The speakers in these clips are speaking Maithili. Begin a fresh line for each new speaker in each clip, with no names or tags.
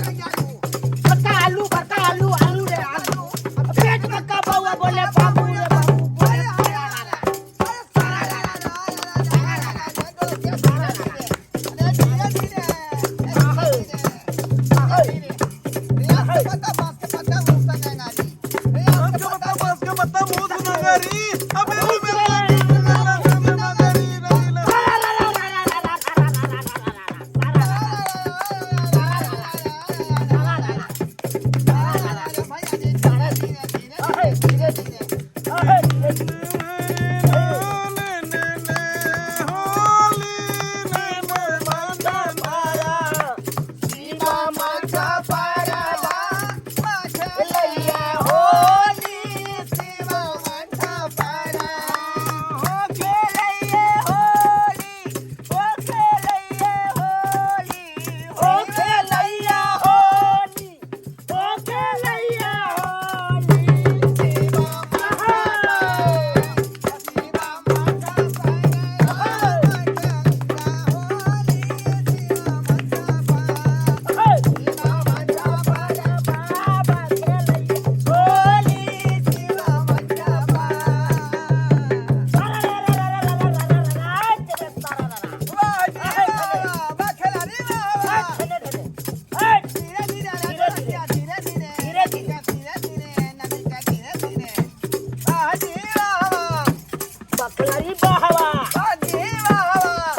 बड़का आलू, बड़का आलू, आलू रे आलू। पेट में का बउआ बोले बाबू रे बाबू बोले। बकलारी बहवा,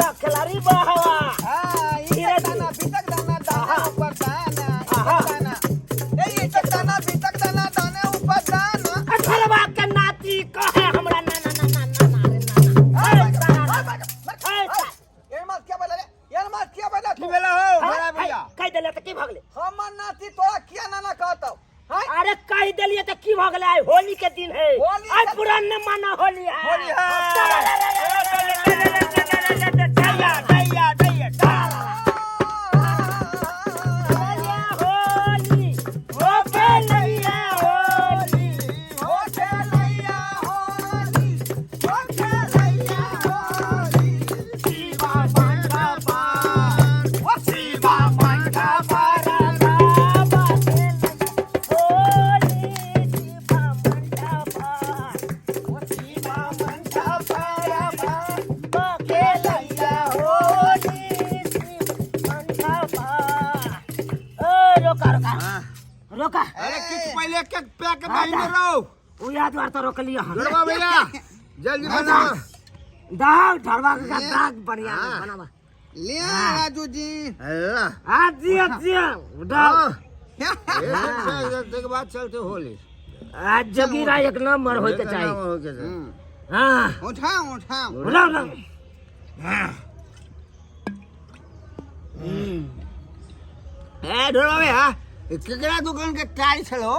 बकलारी बहवा। अठरवा के नाती कहे हमरा ना ना ना ना ना ना रे ना ना।
की भेला हो बड़ा भैया?
कहि देलियै तऽ की भऽ गेलै?
हमर नाती तोरा किया नाना कहतौ?
अरे कहि देलियै तऽ की भऽ गेलै? आइ होली के दिन है,
होली
आइ
के-
पुरान माना होली है।
होली है।
दैया दैया दैया होली, ओ खेलैया होली।
ओ खेलैया होली, ओ खेलैया होली, शिवा मंडा पार, ओ शिवा मंडा पार।
बाबा खेलैया होली, शिवा मंडा पार,
ओ शिवा मंडा पार,
बाबा खेलैया होली, शिवा मंडा पार। ए रोका रोका रोका।
अरे किछ पहिले के पैक दही में रहो।
उ याद बार तो रोकलियो हम।
ढोलवा भैया, जल्दी बनाओ।
दाग ढरवा के दाग बढ़िया बनावा।
ले राजू जी।
अल्लाह।
हाँ जी, हाँ जी, दाग।
हाँ। एक बाद चलते होली।
आज जोगीरा एक नंबर होय के चाही।
होय के चाही।
हाँ।
उठाओ उठाओ।
उठाओ उठाओ।
ए ढोलवा भैया, केकरा दुकान के टाइल छलो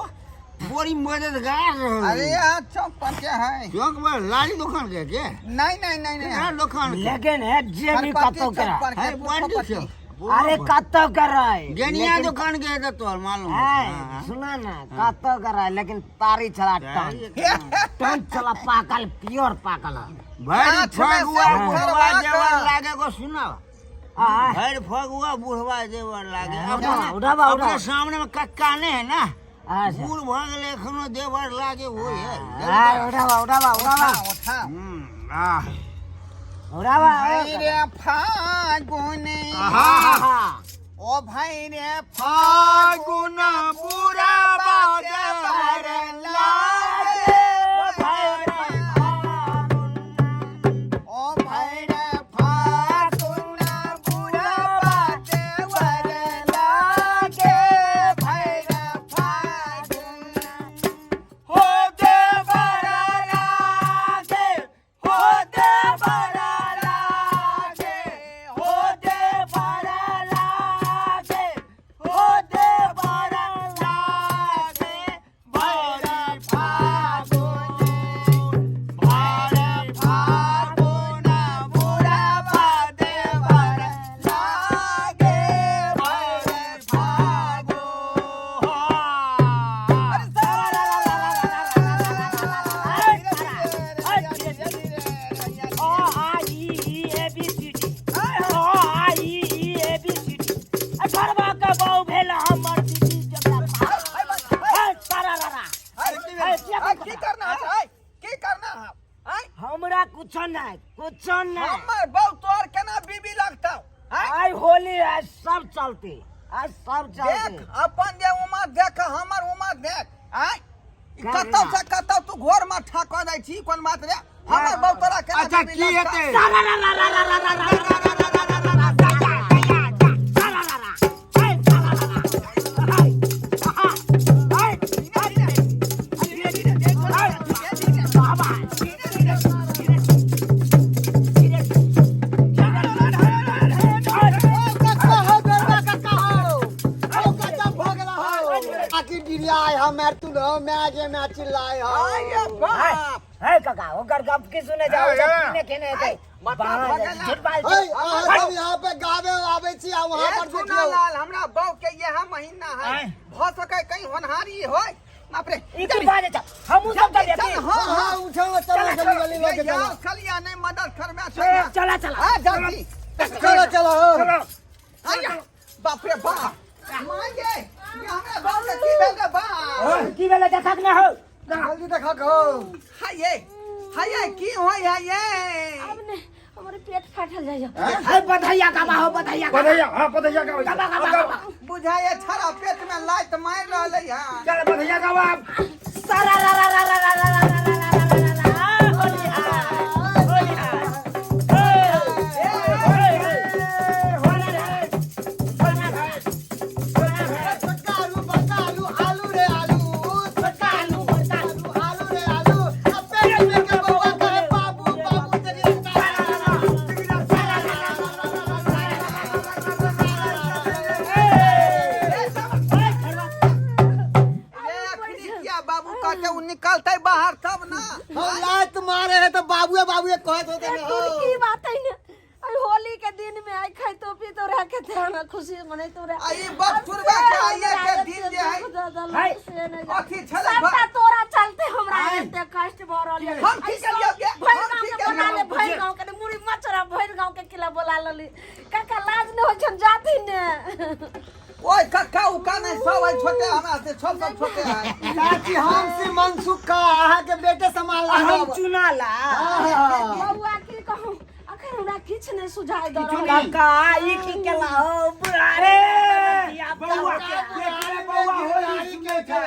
बड़ी मददगार रहल।
अरे यहाँ चौक पर के है।
चौक पर लाली दुकान के
नहीं नहीं नहीं
केकरा
नहीं।
दुकान के?
लेकिन है जे भी
खरपति
कतो
चौक
करा
पर के,
है बंडी
पुष्पपति।
छौ।
अरे कतो करा है।
गेनिया दुकान के है तो तोहर मालूम
है
है।
सुना ना, कतो करा है लेकिन तारी चला टन टन चला पाकल, प्योर पाकल है।
भरि
गाछ में से
फगुआ
उखड़वा
बुढ़वा
कऽ।
जेवर लागे को सुना।
आ
भरि फगुआ बुढ़वा जेवर लागे।
उठावा,
अपने
उठावा,
अपने
उठावा।
सामने में कक्का नहीं है ना,
अच्छा।
बूढ़ भऽ गेलै एखनो देवर लागे वो है।
आ उठावा उठावा उठावा।
उठाओ उठाओ।
आह।
उठावा।
भाई रे फागुन,
आहा।
ओ भाई रे
फागुन बुरा बाजार लागे,
भाई रे फागुन, ओ भाई रे फागुन बुरा बाजार लागे, भाई रे फागुन।
हो देवर लागे, हो देवर लागे, हो देवर लागे, हो देवर लागे।
होलिया
आय, की करना है आय, की करना है आय
हमरा कुछो नहीं, कुछो नहीं।
हमर बहू तोर केना बीबी लगतौ आय
आई होली है, सब चलते, आज सब चलते।
देख अपन जे उमर देख हमर उमर देख आय ई
का
कतौ
रे?
से कतौ तू घोर में ठाक दै छी कोन बात रे हमर बहू तोरा केना
अच्छा,
बीबी
की
लगतौ?
हेतै?
रा रा रा रा रा रा रा रा रा रा रा रा रा रा जा जा जा जा रा रा रा रा ए रा रा रा रा ए आहा ए
धीरे धीरे देख धीरे धीरे
बाबा
धीरे धीरे
धीरे
कक्का हो गरबा कक्का हो ओ कच्चा भऽ गेला हो आकी डिरियाय हम मार तू न मैं जे मैं चिल्लाय हो
आय बाप
है काका ओकर गप की सुने जाओ
हे,
जब
हे।
पीने खेने हेतै
माथा भऽ गेला।
झूठ बाज
हे अहाँ सब यहाँ पे गावे आबै छी आ वहाँ
ए
पर
चुना
देखियौ
लाल हमरा बहू के यह महीना है
आय।
भऽ सकै कहीं होनहारी होय बाप रे
ई की बाजे छ हमहु सब
चल,
चल
चल, हाँ,
हाँ
हाँ।
उठो चलो जल्दी जल्दी
ये
लऽ के
यार
चलो
खलिया नहीं मदद करबे छै
चला चला
आ जल्दी
चलो चलो हो
चलो
आया बाप रे बाप माय गे ये हमरा बहू के की भेल रे बाप
की भेलै देखक न हो
जल्दी देखा कहो
हाय ये हाय ये की होय हाय ये
अब ने हमरे पेट फाटल जाइए
है बधैया गाबा हो बधैया गाबा
बधैया हाँ बधैया गाबै
गाबा गाबा गाबा
बुझाए छड़ा पेट में लात मारि रहलै हन
चल बधैया गाबा
सारा रा रा रा रा रा रा रा रा रा रा रा रा होली हा होली हा
छोटका आलू बड़का आलू आलू रे आलू छोटका आलू बड़का आलू आलू रे आलू अब पेट में के बउआ कहे बाबू बाबू तेरी
ए अखनी किया बाबू कहते उ निकलतै बाहर तब ना
हम लात मारे है तो बाबूए बाबूए कहत होते
ए,
ना
तोर की बात है ने आई होली के दिन में आई खाइतो पीतो रह के थे हमरा खुशी मनैतो रह
आ ई बकचुरबा के आइए के दिन जे है अथी छलै
सबटा तोरा चलते हमरा एते कष्ट भ रहल है
हम की करियौ गे?
भरि
हम
गांव
की
के बोला ले
करियौ?
भरि गांव के मुड़ी मचरा भरि गांव के किला बोला लली काका लाज न होइ छन जाती ने
ओए कक्का उक्का नहीं सब है छोटे हमरा से सब सब छोटे है
चाची हम सी मनसुख का अहाँ के बेटे संभाल
हम चुना ला
बौआ की कहूं अखन हमरा किछु नहि सुझाय दऽ रहल है।
काका ई की केला हो अरे
बउआ के अरे बउआ होली सुनै छै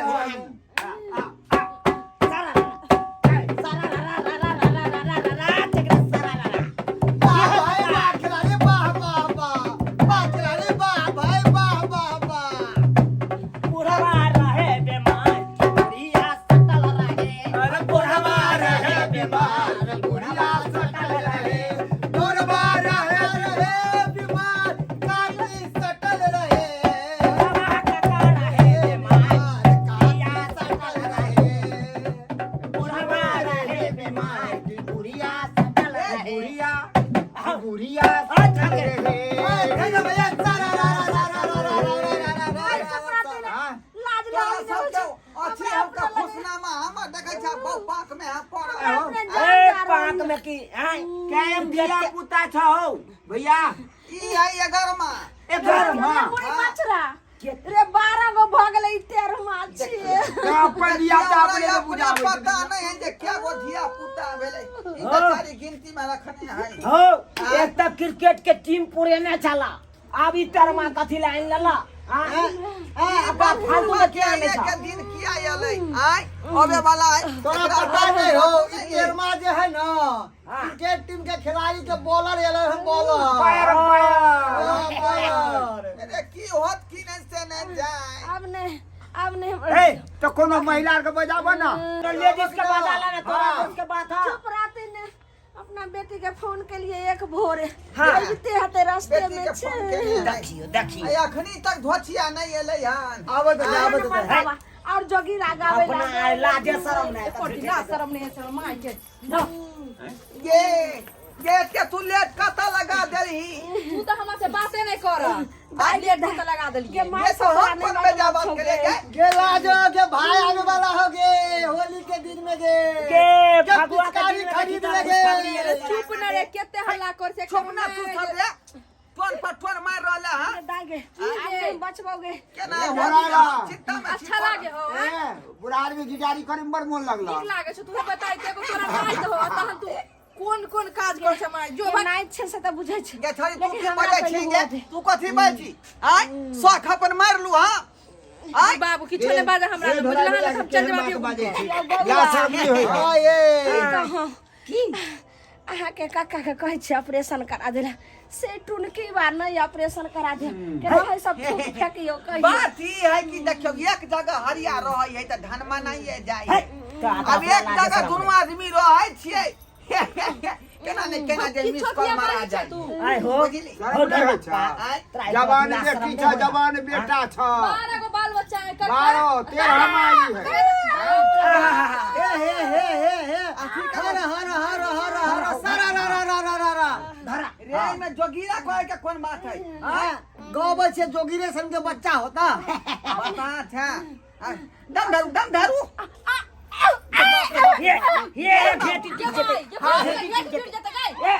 वाह भाई वाह खिलाड़ी वाह वाह वाह वाह खिलाड़ी वाह भाई वाह वाह वाह
बुढ़वा रहे बीमार बुढ़िया सटल रहे
अरे बुढ़वा रहे बीमार बुढ़िया सटल रहे
बुढ़वा रहे रहे बीमार काकी सटल रहे
बुढ़वा काका रहे बीमार
काकी सटल रहे
बुढ़वा रहे बीमार बुढ़िया सटल रहे
बुढ़िया बुढ़िया सटल रहे
भैया भैया रा रा रा रा रा रा रा रा रा रा
आई कपड़ा देने लाज
तोरा
लागै
सब
छै
के अथी हमका खुशनामा हमर देखै छ बहु पाक में हम पड़ल
हमरा अपने
ए
जान जा रहल
पाक में की आय
केम धिया पुता छौ भैया
ई है एगरमा
एकर मां
मुड़ी मचरा रे 12 गो भऽ गेलै ई 13मा छियै
अपन धिया पुता अपने के
अपना
बुझाबै
पता नहीं है जे क्या गो धिया पुता भेलै ई तऽ सारी गिनती में रखने है
हो एक तऽ क्रिकेट के टीम पुरेने छला आब ई तेरमा कथी ला आनि लेला फालतू में
के
किया नहि
के
छा
दिन किया एलै आय अबे वाला है
तोरा
एकरा
पता नहीं हो ई तेरमा जे है ना क्रिकेट टीम के खिलाड़ी के बॉलर एलै हन बॉलर
अंपायर अंपायर
बॉलर
अरे की होत की नहीं से नहीं जाए
आब नहि आब नहि
ए तो कोनो महिला के बजाबो ना
तो लेडीज के बजा ला ना तोरा दोस्त के बात हा
चुप रहते ने अपना बेटी के फोन के लिए एक भोरे
हाँ।
अबिते हते रास्ते
बेटी
में
के
छे
फोन केने है।
देखियो देखियो
आय अखनी तक धोचिया नहीं एलै हन
आबत है आबत है
और जोगी लगावे
अपना आय लाजे शरम नहीं
कोटिला शरम नहीं है माय के
ये ये के तू लेट कता लगा देलही
तू तो हमरा से बाते नहीं कर
भाई
लेट कत लगा देलिए
के माय
ये सब हम पर में जा बात करेंगे
गे लाजो के भाई आने वाला हो गे होली के दिन में गे
के
के
फगुआ के
पिचकारी
दिन में
खरीद
देखी
लेगे
चुप न रे केते हल्ला कर से
चुप ना तू सब रे तो टोन पर टोन मार रहल है।
दाइ गे, आब नहीं बचबोगे।
केना
ए,
होली
बड़ा
हम चिंता में छी।
अच्छा लागे हो
ए बुढ़ा आदमी गिटारी करे में बड़ मोन लगल।
नीक लागे छौ। तू बताइ के तोरा नाच दहो, तहन तू कोन कोन काज कर छै माय जो
जे नाइ छै से तऽ बुझै छै।
गे छोरी, तू
लेकिन
की
हमरा
बजै
पहिले
छी
हुआ
गे?
दे।
तू कथी बजै छी? आय शौख अपन मार लू। हां आय
बाबू, किछो नहि बाजे हमरा।
ए,
बुझला
ढोला
ने, हम चल
केहन
जेबा।
बात बाजै छी?
बौआ।
ला शर्म नहीं होई।
हाँ ये
कहाँ की अहाँके काका के कहै छियै ऑपरेशन करा देला से टुनकी बा नहि ऑपरेशन करा दे के रहै सब थूक फेकियो कहियो।
बात ई है कि देखियौ, एक जगह हरिया रहै है तऽ धनमा नहीं जाय है।
तऽ
अब एक जगह दुनू आदमी रहै छियै, केना ने केना जे मिस
किछो
कॉल
किया
मारा
बाजै छै
जाय।
तू?
आय हो।
बुझली?
शर्म नहीं होइ छै?
आय
जवान बेटी छ, जवान बेटा छ।
12 गो बाल बच्चा है कक्का।
12 13 माई है।
हे हे हे हे हे, हर हर हर हर हर सारा रा रा रा रा रा रा।
धरा।
रे, एहिमे जोगीरा कहै के कोन बात है?
हाँ, गौ छै जोगिरे सन के बच्चा होता।
बता छै। आय, दम धरू, दम धरू।
ये ये खेती
गे माय, गे बाबू, गे टूट जेतै गै।
ए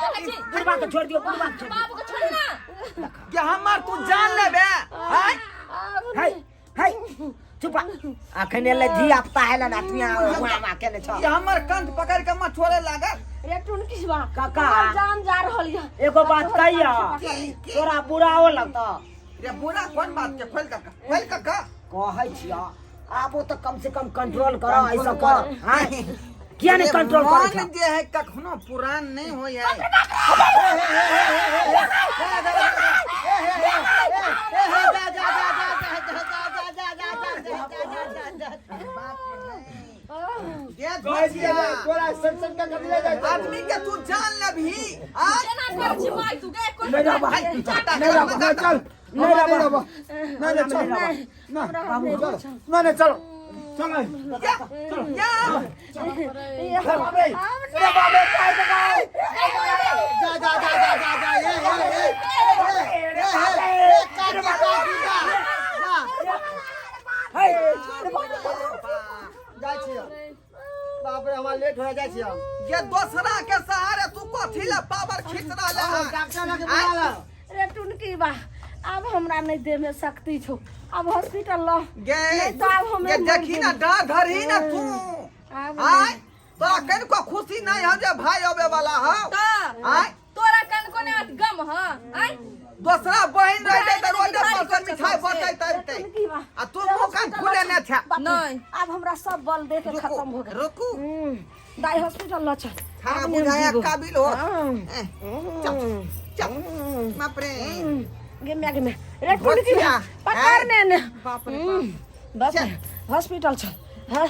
देखै छी?
बुढ़वा के छोड़ दियो, बुढ़वा के छोड़ दियो।
बाबू के छोड़ ना।
के हमर तू जान लेबे? आय
है है, चुप। अखन एलै धिया पुता हेलै ना, तू यहाँ वहाँ वहाँ केने छ।
ई हमर कंध पकड़ के मछोड़े लागल।
रे टुनकी बा,
काका।
हमर जान जा रहल यऽ।
एगो बात कहिया,
की?
तोरा बुराओ लगता?
रे, बुरा कोन बात के? खोल कक्का, खोल कक्का।
कहै छिया, आबो तऽ कम से कम कंट्रोल कर, ऐसा कर। हाँ, किया नहीं कंट्रोल करै
मन
छ?
जे है कखनो पुरान नहीं होय है।
हे हे, जा जा जा जा जा जा जा जा जा जा जा जा जा।
जे
कहै छियै
धोतिया
तोरा सन सन के कथी ले जाइ छै?
आदमी के तू जान लेबही? आय
केना करै छी माय तू गे? कोन
नहीं रबा,
हाय, चाटा
नहीं रबा,
नहीं चल,
नहीं
नहीं
रबा।
रबा, नहीं नहीं चल,
नहीं,
नहीं
बाबू
चल, नहीं नहीं चलो चलो।
या या।
अरे बाप रे, अरे बाप रे, काय काय।
जा जा जा जा जा जा, हे हे हे हे हे हे, काकी काकी, जा जा।
है
जाइ छियै। बाप रे, हमरा लेट हो जाइ छियै।
ये दोसरा के सहारे तू कथी ले पावर खींच रहले है?
डॉक्टर लगे बुला ला।
रे टुनकी बा, आब हमरा नहीं देह में शक्ति छौ, आब हॉस्पिटल ल।
गे
नहीं तो आब हमे
गे
मर
देखी ना,
जेबै।
डर धरही ना तू।
आब
आय तोरा कनिको खुशी नहीं है जे भाई अबे वाला हो?
तऽ
आय
तोरा कनको ने आत गम ह आय?
दोसरा बहिन रहते तऽ रोजे
मिठाई
पर से मिठाई बटैत अबितै।
टुनकी बा,
आ तू मुँह कान खुले ने छे।
बाप रे,
नहीं।
आब हमरा सब बल दे के खत्म हो गेल।
रुकू।
दाई, हॉस्पिटल ल चल।
खाना
आब नहीं
बुझाया
जीबो।
काबिल हो।
हाँ।
ए, चल चल, बाप रे।
गे म्या, गे म्या, रे टुनकी बा,
धोतिया,
पकड़ ने ने।
बाप रे बाप।
बाप रे, हॉस्पिटल चल। हाँ,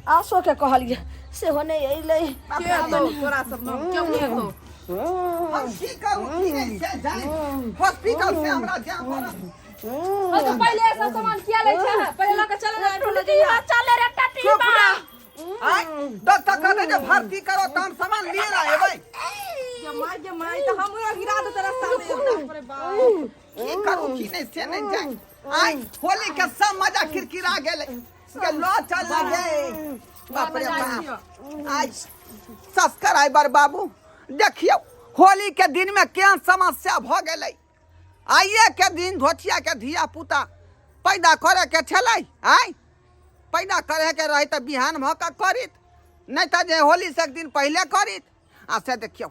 आशो के कहलिए सेहो नहि अयलै।
के हेतौ तोरा सब में क्यों नहीं हेतौ?
हम की करू की नहीं से जाए हॉस्पिटल से हमरा जाए पड़त।
हम तो पहिले सब सामान किया लै छै, पहिले लऽ के चल ना।
टुनकी बा, चले रे टटी
चुप
बा।
रह। आय डॉक्टर कहते जे भर्ती करो तऽ हम सामान लिए ला एबै।
गे माय, गे माय, तऽ हमरो गिरा देतै रास्ता में। बाप रे बाप।
की करू की नहीं से नहीं जाए। आय होली के सब मजा किरकिरा गेलै के लो चल गे। बाप रे बाप, आय सब्सक्राइबर बाबू, देखियौ होली के दिन में केहन समस्या भऽ गेलै। आइए के दिन धोतिया के धिया पुता पैदा करे के छलै। आय पैदा करे के रहे तऽ बिहान भऽ कऽ करित, नहि तऽ जे होली से एक दिन पहिले करित। आ से देखियौ,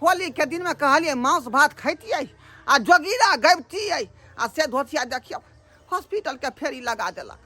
होली के दिन में कहलियै मांस भात खैतियै आ जोगीरा गबितियै, आ से धोतिया देखियौ हॉस्पिटल के फेरी लगा देलक।